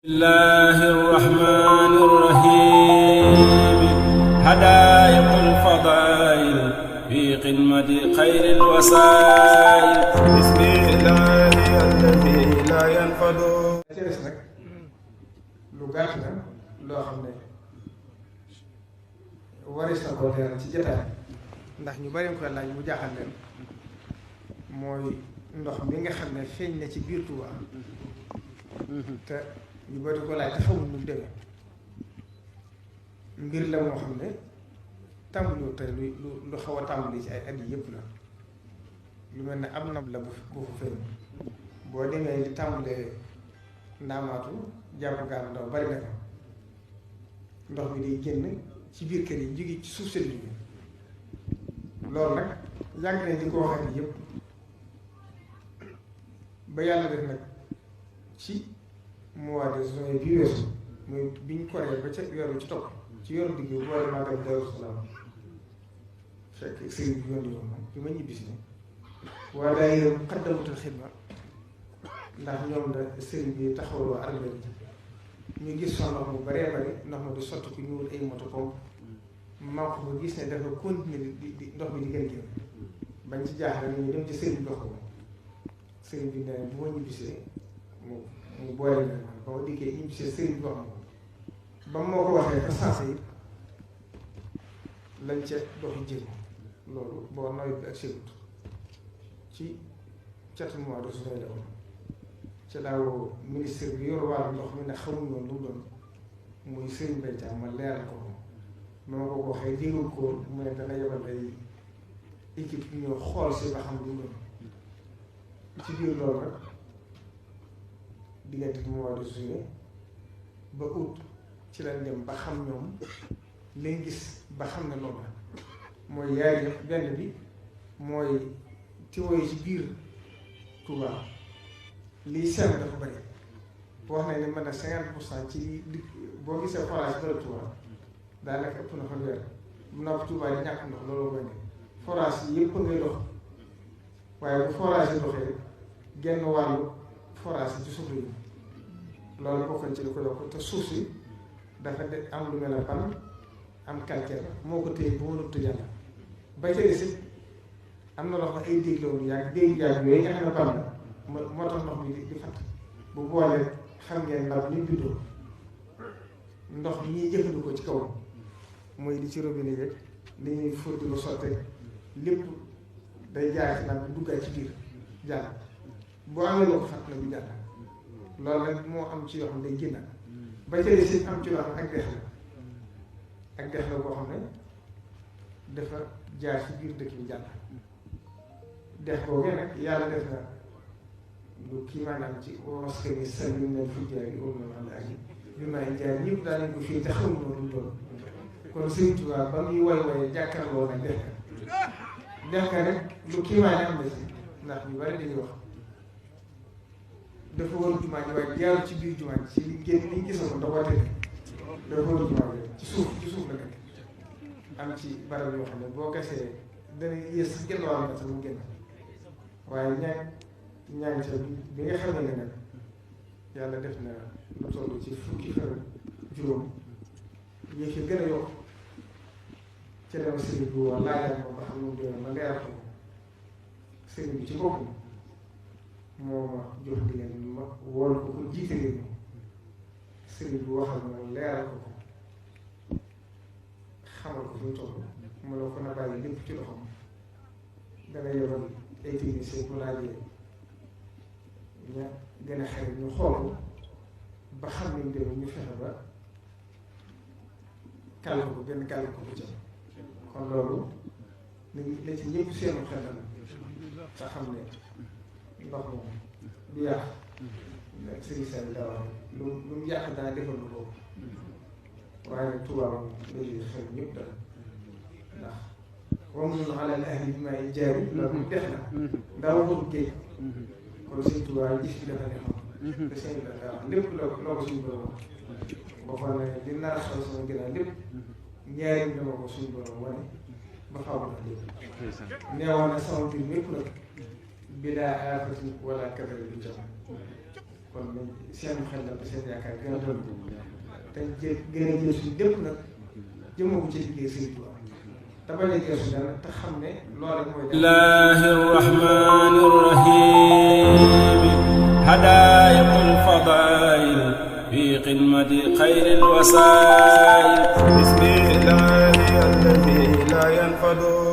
الله الرحمن الرحيم هدايق الفضائل في قمة خير الوسائل بسم الله الذي لا ينفد teres nag lu gàtt la loo xam ne waris na ko leeral ci jotaay ndax ñu bari ko laaj mu jaaxal leen mooy ndox mi nga xam ne feeñ na ci biir Touba te ñu bari ko laaj te xamul nu mu demee mbir la moo xam ne tàmbaliwul tey lu xaw a tàmbali ci ay at yi yëpp la lu mel ne am nab la bu fa feeñ boo demee di tàmbalee ndaamaatu jàpp gaal ndaw bari na fa ndox mi day génn ci biir kër yi jóge ci suuf seen jóge loolu nag yàgg nañ di ko waxati yëpp ba yàlla def nag ci mois de juin bi weesu muy biñ koree ba ca weeru ci topp ci weeru digg boole maa dem Daaru Salaam fekk sëriñ bi yónni woon bi ma ñibbisi ne waa daay Muqaddamatul Xidma ndax ñoom la sëriñ bi taxawaloo armée bi ñu gis fa ndox mu baree bari ndox ma di sotti ku ñuul ay moto pompe maa ko gis ne dafa continuer di ndox mi di gën génn bañ ci jaaxle ñu dem ci sëriñ bi wax ko sëriñ bi ne bu ma ñibbisee mu boole leen ba ma dikkee ñibbisee sëriñ bi wax ma ba moo ko waxee fa sensé yi lañ ca doxi jéego loolu boo nawet bi ak ségut ci catu mois de juin la woon ca daaw ministre bi yor wàllu ndox mi ne xamuñ woon lu mu doon muy Serigne Mbaye Thiam ma leeral ko ma ko waxee déglu ko mu ne dana yebal ay équipe ñoo xool si ba xam lu mu doon ci biir loolu nag diggante mois de juillet ba août ci lañ dem ba xam ñoom lañ gis ba xam ne loolu la mooy yaay def benn bi mooy tiwo yi ci biir Touba lii seen dafa bari wax nañ ne mën na 50% ci li boo gisee forage bëri Touba daanaka ëpp na fa weer mu na Touba di ñàkk ndox loolu koy ne forage yi yëpp ngay dox waaye bu forage yi doxee genn wàllu forage yi ci suuf yi loolu bokkoon ci li ko yokk te suuf si dafa de am lu mel ne ban am calcaire moo ko téye bu mënut a jàll ba ca des am na loo xam ay dégg la woon yàgg dégg yàgg yooyu nga xam ne ban la moo tax ndox mi di fatt bu boolee xam ngeen ndax ni bindoo ndox bi ñuy jëfandikoo ci kaw mooy di ci robinet yeeg li ñuy fóot di ko sotte lépp day jaar ci nag duggaat ci biir jàll boo amee loo ko fatt na bu jàll loolu nag moo am ci yoo xam ne day génn ba ca des am ci loo xam ne ak dex la ak dex la boo xam ne dafa jaar ci biir dëkk bi jàll dex boogee nag yàlla def na lu kii maanaam ci waska ni sali na fujjaari ulmanal ak bi may jaar ñëpp daa nañ ko fii te xamuñu lu mu doon kon Sëriñ Tuubaa ba muy woy jàkkaarloo nag dex ka rek lu kii maanaam am na si ndax ñu bari dañuy wax dafa war jumaa ji waaye jaaru ci biir jumaa ji ci li génn liñ gisoon da koo teg dafa war jumaa ji ci suuf la nekk am ci barab yoo xam ne boo gasee dana yées sax genn wàll sax mu génn waaye ñaan ca bi nga xam ne nag yàlla def na lu toll ci fukki fan juróom yi fi gën a yokk ca dem sëriñ bi waa laajal ma ba xam ne doon ma leeral ko sëriñ bi ci boppam moo ma jox digal ma wool ko ko jiite réew mi sëriñ bi waxal ma leeral ko ko xamal ko fi mu toll mu ne ko na bàyyi lépp ci loxoom dana yebal ay technicien bu laajee ña gën a xarit ñu xool ko ba xam ne dem ñu fexe ba kàll ko benn kàll ko bu jëm kon loolu la ci ñëpp seenu xel la te xam ne ndox moom du yàq nag sëriñ seen daaw lu mu yàq daa defal lu boobu waaye nag Tuubaa moom léegi xel ñëpp dal ndax wamnun alal ahli bi may jaari loolu def na ndax waxul géej kon Sëriñ Tuubaa gis bi dafa neexoon te sëñ bi dafa wax lépp loo ko suñu borom boo xam ne li nar a xew sama gën a lépp ñaari dama ko suñu borom wane ba xaw ma lépp neewoon na sama mbir mépp nag bidaa aafatin wala kadari bi jam kon seen xel la seen yaakaar gën a doon te gën a jël suñu lépp nag jëmoo ko ci liggéey Sëriñ Tuubaa te bañ a gëstu dara te xam ne loolu rek mooy Bismillahi rahmani rahim hadaa'iqul fadaa'il fi xidmati xayril wasaa'il bismillahi alladi la yanfadu